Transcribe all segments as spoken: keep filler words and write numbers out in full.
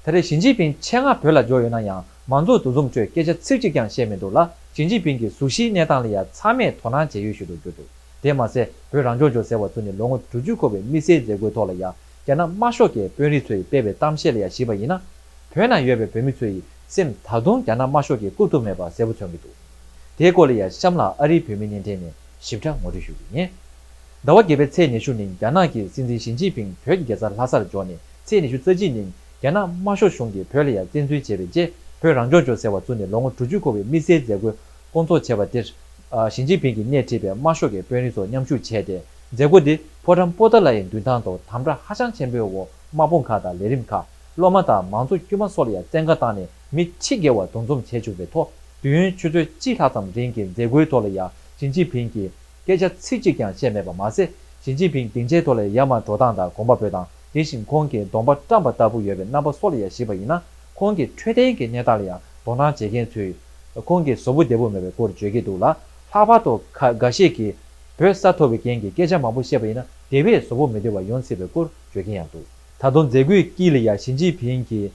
ད་རེས་ཞི་ཅིན་ཕིང་ཆེད་མངགས་བོད་ལ་འབྱོར་ཡོད་ན་ཡང་མང་ཚོགས་འདུ་འཛོམས་ཁྲོད་སྐད་ཆ་ཚིག་གཅིག་ཀྱང་བཤད་མི་འདུག་ལ། ཞི་ཅིན་ཕིང་གིས་ཟུར་བཞིའི་གནས་སྟངས་ལ་ཡང་ཚང་མས་དོ་སྣང་བྱེད་ཡུལ་ཞིག་ཏུ་གྱུར་འདུག་དེས་མ་ཟད་བོད་རང་སྐྱོང་ལྗོངས་ཟེར་བ་ཚོ་ནི་ལོ་ངོ་དྲུག་ཅུ་འཁོར་བའི་དམིགས་བསལ་མཛད་སྒོའི་ཐོག་ལ་ཡང་རྒྱ་ནག་དམར་ཤོག་གི་དཔོན་རིགས་ཚོས་སྤེལ་བའི་གཏམ་བཤད་ལ་ཡང་གཞིགས་པ་ཡིན་ན། བོད་ནང་ཡོད་པའི་བོད་མི་ཚོ་ཡི་སེམས་ད་དུང་རྒྱ་ནག་དམར་ཤོག་གིས་བཀུག་ཐུབ་མེད་པ་གསལ་པོ་མཚོན་གྱི་འདུག་དེའི་སྐོར་ལ་ཡང་གཤམ་ལ་ཨ་རིའི་བོད་མི་བརྙན་འཕྲིན་ནས་ཞིབ་ཕྲ་ངོ་སྤྲོད་ཞུ་གི་ཡིན། ཟླ་བ་བརྒྱད་པའི་ཚེས་ཉི་ཤུ་ཉིན་རྒྱ་ནག་གི་སྲིད་འཛིན་ཞི་ཅིན་ཕིང་བོད་ཀྱི་རྒྱལ་ས་ལྷ་སར་འབྱོར་ནས་ཚེས་ཉི་ཤུ་རྩ་གཅིག་ཉིན་རྒྱ་ནག་དམར་ཤོག་གཞུང་གིས་བོད་ལ་ཡང་བཙན་འཛུལ་བྱས་པའི་རྗེས་བོད་རང་སྐྱོང་ལྗོངས་ཟེར་བ་བཙུགས་ནས་ལོ་ངོ་དྲུག་ཅུ་འཁོར་བའི་དམིགས་བསལ་མཛད་སྒོ་སྐོང་ཚོགས་བྱས་པ་དེར། ཞི་ཅིན་ཕིང་གིས་སྣེ་ཁྲིད་པའི་དམར་ཤོག་གི་དཔོན་རིགས་ཚོ་མཉམ་ཞུགས་བྱས་ཏེ་མཛད་སྒོ་འདི་ཕོ་བྲང་པོ་ཏཱ་ལ་ཡི་མདུན་ཐང་དུ་དམ་དྲག་ཧ་ཅང་ཆེན་པོའི་འོག་དམག་དཔུང་ཁག་དང་ལས་རིམ་ཁག་སློབ་མ་དང་མང་ཚོགས་དཀྱུས་མ་སོགས་ལ་ཡང་བཙན་བཀའ་བཏང་ནས་མི་ཁྲི་བརྒལ་བ་འདུ་འཛོམས་བྱེད་བཅུག་པའི་ཐོག་དུས་ཡུན་ཆུ་ཚོད་གཅིག་ལྷག་ཙམ་རིང་གི་མཛད་སྒོའི་ཐོག་ལ་ཡང་ཞི་ཅིན་ཕིང་གིས་སྐད་ཆ་ཚིག་གཅིག་ཀྱང་བཤད་མེད་པ་མ་ཟད། ཞི་ཅིན་ཕིང་སྡིངས་ཆའི་ཐོག་ལ་ཡར་མར་འགྲོ་སྟངས་དང་གོམ་པ་སྤོས་སྟངས། དེ་བཞིན་ཁོང་གིས་གདོང་པ་བཀྲམ་པ་ལྟ་བུ་ཡོད་པའི་རྣམ་པ་སོགས་ལ་ཡང་གཞིགས་པ་ཡིན་ན། ཁོང་གི་འཕྲོད་བསྟེན་གྱི་གནས་སྟངས་ལ་ཡང་དོ་སྣང་བྱེད་མཁན་ཚོས་ཁོང་གི་གཟུགས་པོ་བདེ་པོ་མེད་པའི་སྐོར་བརྗོད་ཀྱི་འདུག་ལ། ལྷག་པར་དུ་ཁ་འགའ་ཤས་ཀྱིས་བོད་ས་ཐོབ་པའི་རྐྱེན་གྱིས་སྐད་ཆ་མང་པོ་བཤད་པ་ཡིན་ན་དེ་བས་གཟུགས་པོ་མི་བདེ་བ་ཡོང་སྲིད་པའི་སྐོར་བརྗོད་མཁན་ཡང་འདུག་ད་དུང་མཛད་སྒོའི་དཀྱིལ་ལ་ཡང་ཞི་ཅིན་ཕིང་གིས་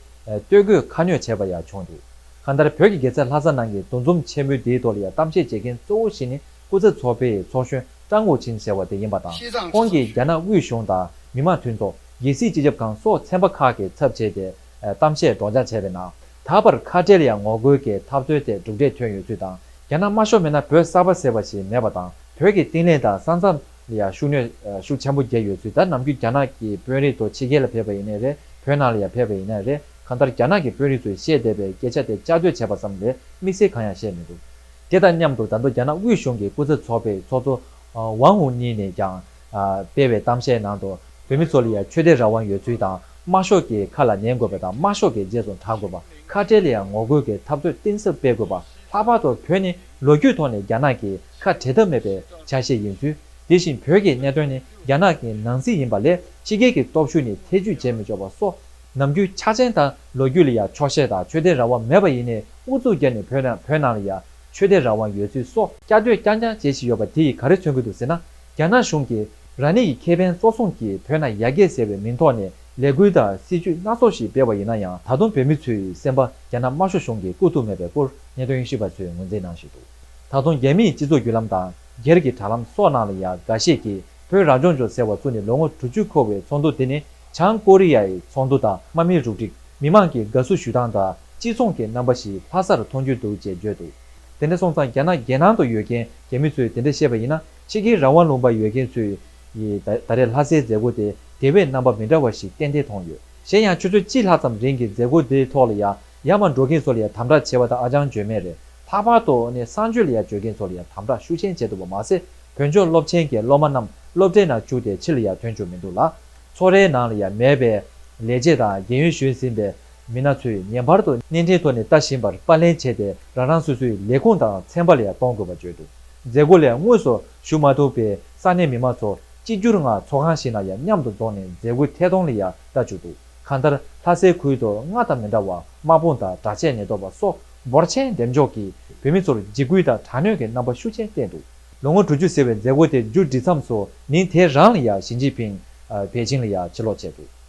སྟོད་གོས་ཁ་སྣོན་བྱས་པ་ཡང་བྱུང་འདུག་གང་ལྟར་བོད་ཀྱི་རྒྱལ་ས་ལྷ་ས་ནང་གི་འདུ་འཛོམས་ཆེན་མོའི་འདིའི་ཐོག་ལ་ཡང་གཏམ་བཤད་བྱེད་མཁན་གཙོ་བོ་ཞིག་ནི་སྐུ་ཚབ་ཚོགས་པའི་ཚོགས་གཞོན་ཀྲང་ཝུ་ཆིན་ཟེར་བ་དེ་ཡིན་པ་དང་། ཁོང་གིས་རྒྱ་ནག་དབུས་གཞུང་དང་མི་དམངས་མཐུན་ཚོགས། རྒྱལ་སྲིད་སྤྱི་ཁྱབ་ཁང་སོགས་ཚན་པ་ཁག་གི་ཚབ་བྱས་ཏེ་གཏམ་བཤད་སྒྲོག་སྦྱང་བྱས་པའི་ནང་། ད་བར་ཁ་བྲལ་ཡང་ངོ་རྒོལ་གྱི་འཐབ་རྩོད་ཐད་གྲུབ་འབྲས་ཐོན་ཡོད་ཚུལ་དང་། རྒྱ་ནག་དམར་ཤོག་མེད་ན་བོད་གསར་པ་ཟེར་བ་ཞིག་མེད་པ་དང་། བོད་ཀྱི་བརྟན་ལྷིང་དང་ས་མཚམས་ལ་ཡང་ཤུགས་སྣོན་ཤུགས་ཆེན་པོ་བརྒྱབ་ཡོད་ཚུལ། ད་ནམ་རྒྱུན་རྒྱ་ནག་གི་དཔོན་རིགས་ཚོ་ཕྱི་རྒྱལ་ལ་ཕེབས་པ་ཡིན་ནའི་རེད། བོད་ནང་ལ་ཡང་ཕེབས་པ་ཡིན་ནའི་རེད། གང་ལྟར་རྒྱ་ནག་གི་དཔོན་རིགས་ཚོས་བཤད་བསྡད་པའི་སྐད་ཆ་དེ་བསྐྱར་ཟློས་བྱས་པ་ཙམ་ལས་དམིགས་བསལ་གང་ཡང་བཤད་མི་འདུག་དེ་དང་མཉམ་དུ་ད་དུང་རྒྱ་ནག་དབུས་གཞུང་གི་སྐུ་ཚབ་ཚོགས་པའི་ཚོགས་གཙོ་ཝང་ཝུན་གཉིས་ནས་ཀྱང་སྤེལ་བའི་གཏམ་བཤད་ནང་དུ། བོད་མི་ཚོ་ལ་ཡང་ཆོས་དད་རང་དབང་ཡོད་ཚུལ་དང་། དམར་ཤོག་གི་ཁ་ལ་ཉན་དགོས་པ་དང་། དམར་ཤོག་གི་རྗེས་སུ་འབྲང་དགོས་པ། ཁ་བྲལ་ལ་ཡང་ངོ་རྒོལ་གྱི་འཐབ་རྩོད་གཏིང་ཟབ་སྤེལ་དགོས་པ། ལྷག་པར་དུ་བོད་ནི་ལོ་རྒྱུས་ཐོག་ནས་རྒྱ་ནག་གི་ཁ་བྲལ་ཐབས་མེད་པའི་ཆ་ཤས་ཡིན་ཚུལ། དེ་བཞིན་བོད་ཀྱི་གནད་དོན་ནི་རྒྱ་ནག་གི་ནང་སྲིད་ཡིན་པ་ལས་ཕྱི་རྒྱལ་གྱི་སྟོབས་ཤུགས་ནི་ཐེ་ཇུས་བྱེད་མི་ཆོག་པ་སོགས། ནམ་རྒྱུན་ཆགས་ཞེན་དང་ལོ་རྒྱུས་ལ་ཡང་ཆོག་ཤེས་དང་ཆོས་དད་རང་དབང་མེད་པ་ཡིན་ནའི་ཨུ་ཚུགས་བརྒྱབ་ནས་བོད་ནང་བོད་ནང་ལ་ཡང་ཆོས་དད་རང་དབང་ཡོད་ཚུལ་སོགས་བསྐྱར་ཟློས་རྐྱང་རྐྱང་བྱེད་བཞིན་ཡོད་པ་དེ་ཡིས་ག་རེ་མཚོན་གྱི་འདུག་ཟེར་ན། རྒྱ་ནག་གཞུང་གིས་རང་ཉིད་ཀྱི་ཁེ་ཕན་གཙོ་བཟུང་གིས་བོད་ནང་ཡར་རྒྱས་ཟེར་བའི་མིང་ཐོག་ནས་ལས་འགུལ་དང་སྲིད་ཇུས་སྣ་ཚོགས་ཤིག་སྤེལ་བ་ཡིན་ན་ཡང་། ད་དུང་བོད་མི་ཚོའི་སེམས་པ་རྒྱ་ནག་དམར་ཤོག་གཞུང་གིས་བཀུག་ཐུབ་མེད་པའི་སྐོར་གནད་དོན་དབྱེ་ཞིབ་པ་ཚོས་ངོས་འཛིན་གནང་བཞིན་འདུག་ད་དུང་རྒྱ་མིའི་སྤྱི་ཚོགས་བརྒྱུད་ལམ་དང་སྒེར་གྱི་དྲ་ལམ་སོགས་ནང་ལ་ཡང་འགའ་ཤས་ཀྱིས་བོད་རང་སྐྱོང་ལྗོངས་ཟེར་བ་བཙུགས་ནས་ལོ་ངོ་དྲུག་ཅུ་འཁོར་བའི་ཚོགས་འདུ་དེ་ནི་བྱང་ཀོ་རི་ཡའི་ཚོགས་འདུ་དང་དམག་མིའི་རུ་སྒྲིག་མི་མང་གི་དགའ་བསུ་ཞུ་སྟངས་དང་གཅིག་མཚུངས་ཀྱི་རྣམ་པ་ཞིག་ལྷ་སར་མཐོང་རྒྱུ་འདུག་ཅེས་བརྗོད་འདུག་དེ་འདྲ་སོང་ཙང་རྒྱ་ནག་རྒྱལ་ནང་དུ་ཡོད་མཁན་རྒྱ་མི་ཚོས་དེ་འདྲ་བཤད་པ་ཡིན་ན། ཕྱི་རྒྱལ་རང་དབང་ལུང་པར་ཡོད་མཁན་ཚོས་ཡི་ད་ད་རེས་ལྷ་སའི་མཛད་སྒོ་དེ་དེ་བས་རྣམ་པ་མི་འདྲ་བ་ཞིག་ཏན་ཏན་མཐོང་ཡོད། གཞན་ཡང་ཆུ་ཚོད་གཅིག་ལྷག་ཙམ་རིང་གི་མཛད་སྒོ་དེའི་ཐོག་ལ་ཡང་ཡར་མར་འགྲོ་མཁན་ཚོ་ལ་ཡང་དམ་དྲག་བྱས་པ་དང་ཨ་ཅང་བརྗོད་མེད་རེད། ལྷག་པར་དུ་ནི་གསང་སྤྱོད་ལ་ཡང་འགྲོ་མཁན་ཚོ་ལ་ཡང་དམ་དྲག་ཤུགས་ཆེན་བྱས་འདུག་པ་མ་ཟད། བོད་ལྗོངས་སློབ་ཆེན་གྱི་སློབ་མ་རྣམས་སློབ་གྲྭའི་ནང་བཅུག་སྟེ་ཕྱི་ལ་ཡང་ཐོན་བཅུག་མི་འདུག་ལ། ཚོགས་རའི་ནང་ལ་ཡང་མེད་པའི་ལས་བྱེད་དང་རྒན་ཡོལ་ཞུས་ཟིན་པའི་མི་སྣ་ཚོས་ངེས་པར་དུ་བརྙན་འཕྲིན་ཐོག་ནས་ལྟ་བཞིན་པར་པར་ལེན་བྱས་ཏེ། རང་རང་སོ་སོའི་ལས་ཁུངས་དང་ཚན་པ་ལ་ཡང་གཏོང་དགོས་པ་བརྗོད་འདུག་མཛད་སྒོ་ལ་དངོས་སུ་ཞུགས་མ་ཐུབ་པའི་ས་གནས་མི་མང་ཚོ་གཅིག་གྱུར་ངང་ཚོགས་ཁང་ཞིག་ནང་ཡང་མཉམ་དུ་འཛོམས་ནས་མཛད་སྒོའི་ཐད་གཏོང་ལ་ཡང་ལྟ་བཅུག་འདུག་གང་ལྟར་ལྷ་སའི་ཁུལ་དུ་སྔར་དང་མི་འདྲ་བར་དམག་དཔུང་དང་དྲག་ཆས་ཉེན་རྟོག་པ་སོགས་འབོར་ཆེན་འདེམས་འཇོག་གིས་བོད་མི་ཚོར་འཇིགས་སྐུལ་དང་དྲག་གནོན་གྱི་རྣམ་པ་ཤུགས་ཆེན་བསྟན་འདུག་ལོ་ངོ་དྲུག་ཅུ་ཟེར་བའི་མཛད་སྒོ་དེ་མཇུག་བསྒྲིལ་མཚམས་སུ་ཉིན་དེ་རང་ལ་ཡང་ཞི་ཅིན་ཕིང་པེ་ཅིང་ལ་ཡང་ཕྱིར་ལོག་བྱས་འདུག